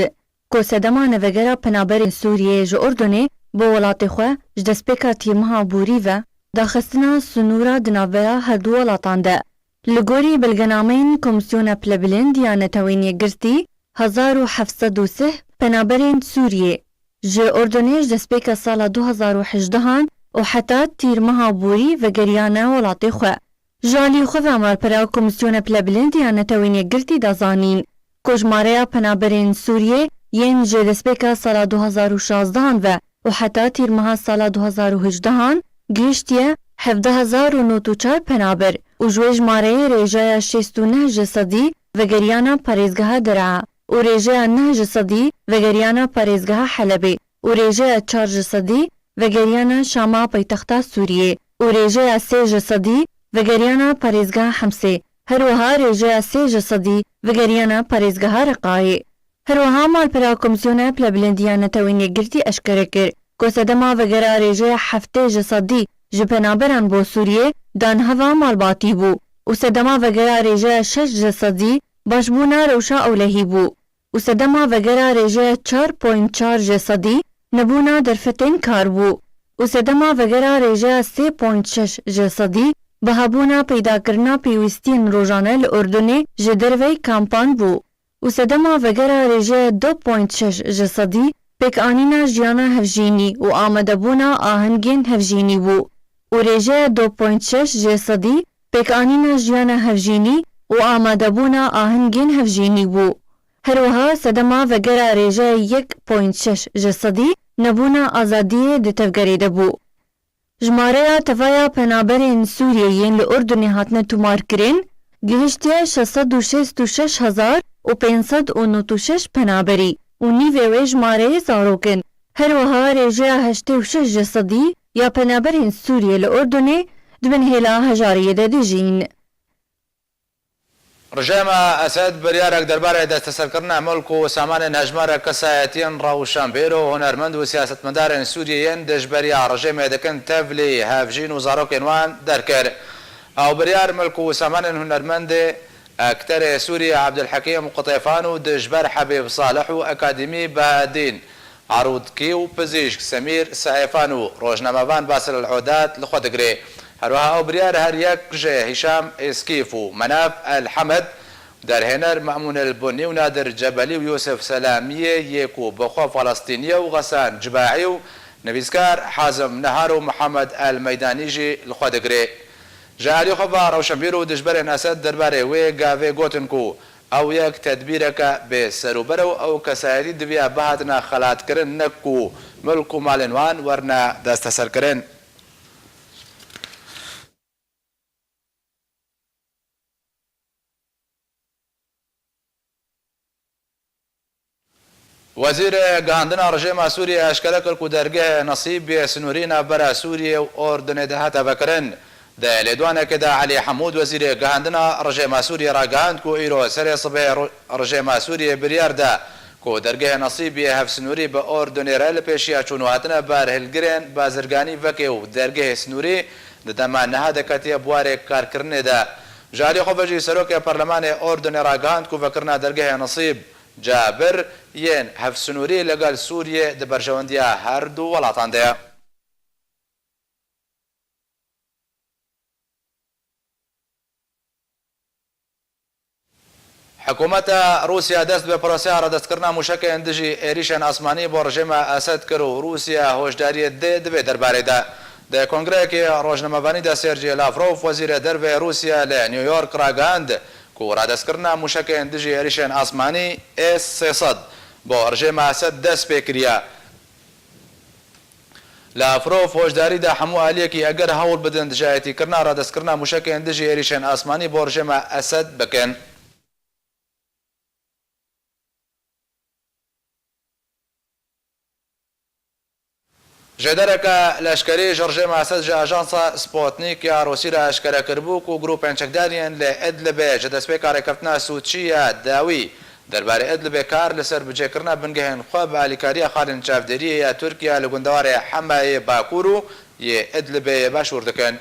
ku sedema nevegera penaberên Sûriyê ji Urdunê bo welatê xwe ji destpêka tîrmeha borî ve daxistina sinûra di navbera her du welatan de. Li gorî belgenameyên Komîsyona Pilebilind ya Netewên Yekgirtî, hezar û heft sed û sih penaberên Sûriyê ji Urdunê ji destpêka sala du hezar û hejdehan û heta tîrmeha borî vegeriyane welatê xwe. Ji alî xwe ve malpera Komîsyona Pilebilind ya Netewên Yekgirtî da zanîn ku jimareya penaberên Sûriyê yên ji destpêka sala du hezar û şazdehan ve û heta tîrmeha sala du hezar û hejdehan gihiştiye hevdeh hezar û nod û çar penaber û ji wê jimareyê rêjeya şêst û neh ji sedî vegeriyana parêzgeha Der'a û rêjeya neh ji sedî vegeriyana parêzgeha Helebê û rêjeya çar ji sedî vegeriyana Şama paytexta Sûriyê û rêjeya sê ji sedî vegeriyana parêzgeha Hemsê. Her wiha rêjeya sê ji sedî vegeriyana parêzgeha Reqayê. Her wiha malpera Komîsyona Pilebilind ya Netewên Yekgirtî eşkere kir ku sedema vegera rêjeya heftê ji sedî ji penaberan bo Sûriyê danheva malbatî bû û sedema vegera rêjeya şeş ji sedî başbûna rewşa ewlehî bû û sedema vegera rêjeya çar point çar ji sedî nebûna derfetên kar bû û sedema vegera rêjeya sê point şeş ji sedî bihebûna peydakirina pêwîstiyên rojane li Urdunê ji dervey kampan bû û sedema vegera rêjeya du point şeş ji sedî pêkanîna jiyana hevjînî û amadebûna ahengên hevjînî bû û rêjeya du point şeş ji sedî pêkanîna jiyana hevjînî û amadebûna ahengên hevjînî bû. Her wiha sedema vegera rêjeya yek point şeş ji sedî nebûna azadiyê di tevgerê de bû. Jimareya tevaya penaberên Sûriyê yên li Urdunê hatine tomarkirin, gihiştiye şeş sed û şêst û şeş hezar û pênc sed û nod û şeş penaberî û nîvê wê jimareyê zarok in. Her wiha rêjeya heştê û şeş ji sedî ya penaberên Sûriyê li Urdunê di bin hêla hejariyê de dijîn. Rejêma Esed biryarek derbarê desteserkirina milk û samanên hejmarek kesayetiyên rewşenbîr û hunermend û siyasetmedarên Sûriyê yên dijberiya rejêmê dikin tevlî hev jîn û zarokên wan derkir. Ew biryar milk û samanên hunermendê ekterê Sûriyê Ebdulhekîm Qutêfan û dijber Hebîb Salih û akademî Bahedîn Arûdkî û pizîşk Semîr Saîfan û rojnamevan Basil El Odad li xwe digire. Herwiha ew biryar her yek ji Hîşam Êskîf û Menaf El Hemed, derhêner Me'mûn El Bunî û Nadir Cebelî û Yûsif Selamiyê yê ku bi xwe Falestînî ye û Xesan Cibaî û nivîskar Hazim Nehar û Mihemed El Meydanî jî li xwe digire. Ji alî xwe ve rewşenbîr û dijberên Esed derbarê wê gavê gotin ku ew yek tedbîreke bê serûber e û ew kesayetî diviya bihatina xelatkirin, ne ku milk û malên wan werine desteserkirin. Wezîrê Gihandina Rejêma Sûriyê eşkere kir ku dergehê Nesîb yê sinûrî navbera Sûriyê û Urdunê de hate vekirin. Di lêdwanekê de Elî Hemûd, Wezîrê Gihandina Rejêma Sûriyê ragihand ku îro serê sibê ro-, rejêma Sûriyê biryar da ku dergehê Nesîb yê hevsinûrî bi Urdunê re li pêşiya çûn û hatina berhilgirên bazirganî veke û dergehê sinûrî di dema niha de ketiye bi warê karkirinê de. Ji alî xwe ve jî Serokê Perlemanê Urdunê ragihand ku vekirina dergehê Nesîb Cabir yên hevsinûrî li gel Sûriyê di berjewendiya her du welatan de ye. Hikûmeta Rûsya dest bi proseya radestkirina mûşekên dijî êrîşên asmanî bo rejêma Esed kir û Rûsya hoşdariyê dê di vê derbarê de. Di kongreyekî rojnamevanî de Sergey Lavrov, wezîrê derve Rûsya li New York ragihand ku radestkirina mûşekên dijî êrîşên asmanî S sê sed bo rejêma Esed dest pê kiriye. Lavrov hoşdarî da hemû aliyekî eger hewl bidin dijayetîkirina radestkirina mûşekên dijî êrîşên asmanî bo rejêma Esed bikin. Jêdereke leşkerî ji rejêma Esed ji ajansa Sputnik ya Rûsî re eşkere kiribû ku grûpên çekdar yên li Idlibê ji destpêka rêkeftina Sûçî ya dawî derbarê Idlibê kar li ser bicihkirina bingehên xwe bi alîkariya xalên çavdêriyê ya Tirkiye li gundewarê Hemayê Bakur û yê Idlibê yê Başûr dikin.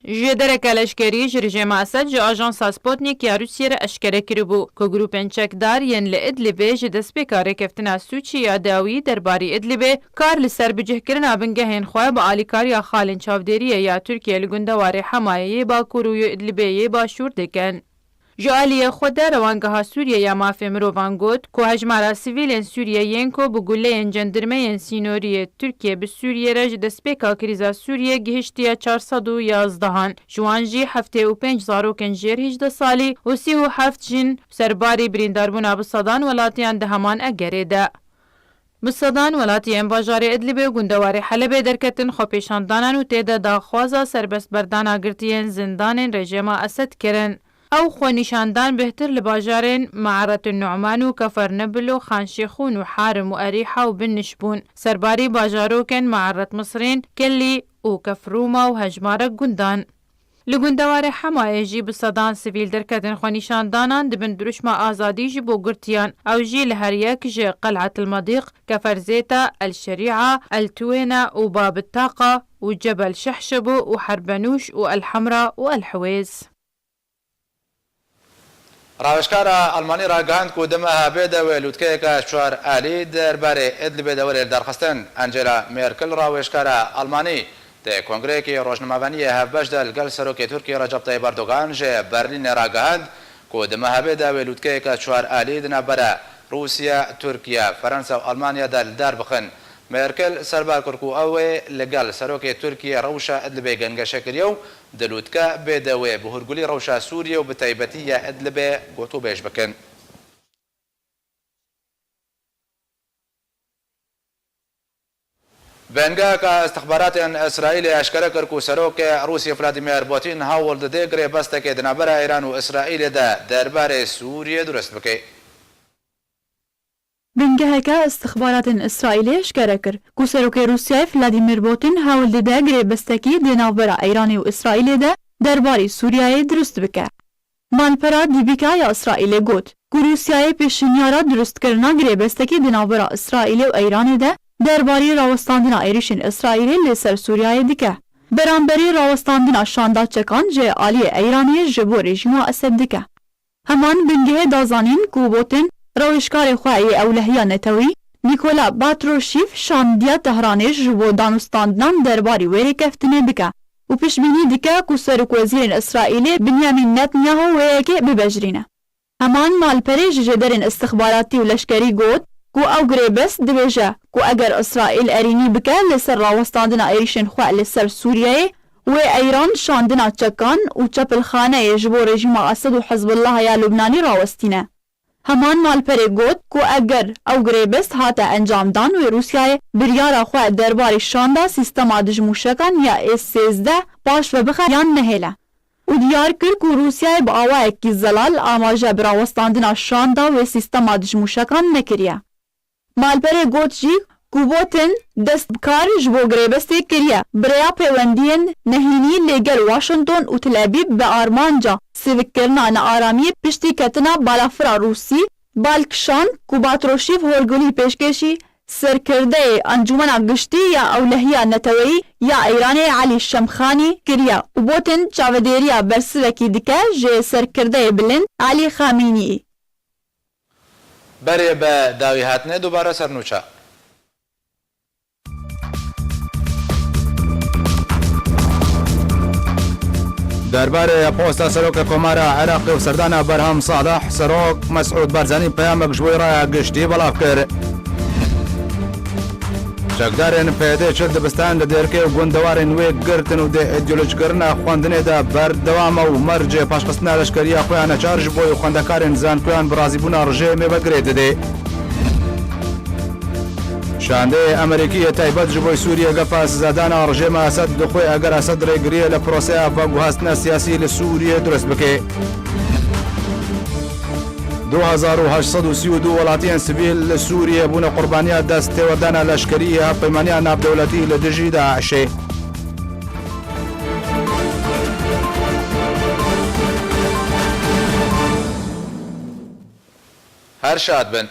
Jêdereke leşkerî ji rejêma Esed ji ajansa Sputnik ya Rûsiyê re eşkere kiribû ku grûpên çekdar yên li Idlibê ji destpêka rêkeftina Sûçî ya dawî derbarî Idlibê kar li ser bicihkirina bingehên xwe bi alîkariya xalên çavdêriyê ya Tirkiye li gundewarê Hemayê yê Bakur û yê Idlibê yê Başûr dikin. Ji aliyê xwe de Rewangeha Sûriyê ya Mafê Mirovan got ku hejmara sivîlên Sûriyê yên ku bi guleyên cendirmeyên sînorî yê Tirkiyê bi Sûriyê re ji destpêka krîza Sûriyê gihiştiye çar sed û yazdehan, ji wan jî heftê û pênc zarokên jêr hejdeh salî û sî û heft jin serbarî birîndarbûna bi sedan welatiyan di heman egerê de. Bi sedan welatiyên bajarê Idlibê û gundewarê Helebê derketin xwepêşandanan û tê de daxwaza serbestberdana girtiyên zindanên rejêma Esed kirin. Ew xwenîşandan bêhtir li bajarên Me'eret Nu'man û Kefer Nebil û Xan Şêxûn û Harim û Erîha û Biniş bûn. Serbarî bajarokên Me'eret Misrîn, Kelî û Kefrûma û hejmarek gundan. Li gundewarê Hemayê jî bi sedan sivîl derketin xwenîşandanan di bin dirûşma azadî ji bo girtiyan. Ew jî li her yek ji Qel'et el Medîq, Kefer Zêta, El Şerî'a, El Tuwêne û Bab Taqa û Cebel Şehşebo û Herbenûş û El Hemra û El Hiwêz. Rawêjkara Almanî ragihand ku di meha bê de wê lûtkeyeke çar alî derbarê Idlibê de were lidarxistin. Angela Merkel, rawêjkara Almanî, di kongreyekî rojnamevaniyê hevbeş de li gel Serokê Tirkiyê Recep Tayyip Erdogan ji Berlînê ragihand ku di meha bê de wê lûtkeyeke çar alî di navbera Rûsya, Tirkiye, Ferensa û Almanya de li dar bixin. Merkel serbar kir ku ew ê li gel serokê Tirkiyê rewşa Idlibê gengeşe kiriye û di lûtke bêde wê bi hûrgulî rewşa Sûriyê û bi taybetî ya Idlibê gotûbêj bikin. Bingeheka îstixbaratên Îsraîlê eşkere kir ku serokê Rûsya Vladimir Putin hewl dide girêbestekê di navbera Îran û Îsraîlê de derbarê Sûriyê durust bike. Bingeheke îstixbaratên Îsraîlê eşkere kir ku serokê Rûsyayê Vladimir Putin hewl dide girêbestekî di navbera Îranê û Îsraîlê de derbarî Sûriyeyê dirust bike. Malpera Dîbîka ya Îsraîlê got ku Rûsyayê pêşinyara dirustkirina girêbestekî di navbera Îsraîlê û Îranê de derbarî rawestandina êrîşên Îsraîlê li ser Sûriyeyê dike. Beramberî rawestandina şanda çekan ji aliyê Îranê ji bo rejîma Esed dike. Heman bingehê da zanîn ku Putin rewişkarê xwe yê ewlehiya netewî Nîkola Patrûşîv şandiya Tehranê ji bo danûstandinan derbarî wê rêkeftinê bike û piştbînî dike ku serokwezîrên Îsraîlê Binyamîn Netanyahu wê yekê bibejirîne. Heman malperê ji jêderên îstixbaratî û leşkerî got ku ew girêbest dibêje ku eger Îsraîl erênî bike li ser rawestandina êrîşên xwe li ser Sûriyeyê, wê Îran şandina çekan û çepilxaneyê ji bo rejîma Esed û Hizbullah ya Lubnanî rawestîne. Heman malperê got ku eger ew girêbest hate encamdan, wê Rûsyayê biryara xwe derbarê şanda sîstema dijmûşekan ya S sêzdeh paş ve bixe yan nehêle. Û diyar kir ku Rûsyayê bi awayekî zelal amaje bi rawestandina şanda wê sîstema dijmûşekan nekiriye. Malperê got jî ku Putin dest bi kar ji bo girêbestê kiriye, bi rêya pêwendiyên nehênî li gel Washington û Tel Aviv bi armanca sivikkirina nearamiyê piştî ketina balafira Rûsî bal kişand ku Patrûşîv hûrgulî pêşkêşî serkirdeyê Encûmena Giştî ya Ewlehiya Neteweyî ya Îranê Elî Şemxanî kiriye û Putin çavedêriya bersivekî dike ji serkirdeyê bilind Elî Xamînî. Berê bi dawî hatine dubare ser nûça. Derbarê posta Seroka Komara Iraqê û serdana Berham Salih, Serok Mesûd Barzanî peyamek ji bo raya giştî belav kir. Çekdarên P Y D çil dibistan li Dêrkê û gundewarên wê girtin û di îdeolojikirina xwendinê de berdewam e û mercê paşxistina leşkeriya xwe ya neçar ji bo xwendekarên zankoyan bi razîbûna rejêmê ve girê didê. Şandeyê Amerîkî yê taybet ji bo Sûriyê gefa sizadana rejêma Esed dixwe eger Esed rêgiriyê li proseya veguhastina siyasî li Sûriyê dirust bike. Du hezar û heşt sed û sî û du welatiyên sivîl li Sûriyê bûne qurbaniya dest têwerdana leşkerî ya Hevpeymaniya Navdewletî li dijî DAIŞê. Her şad bin.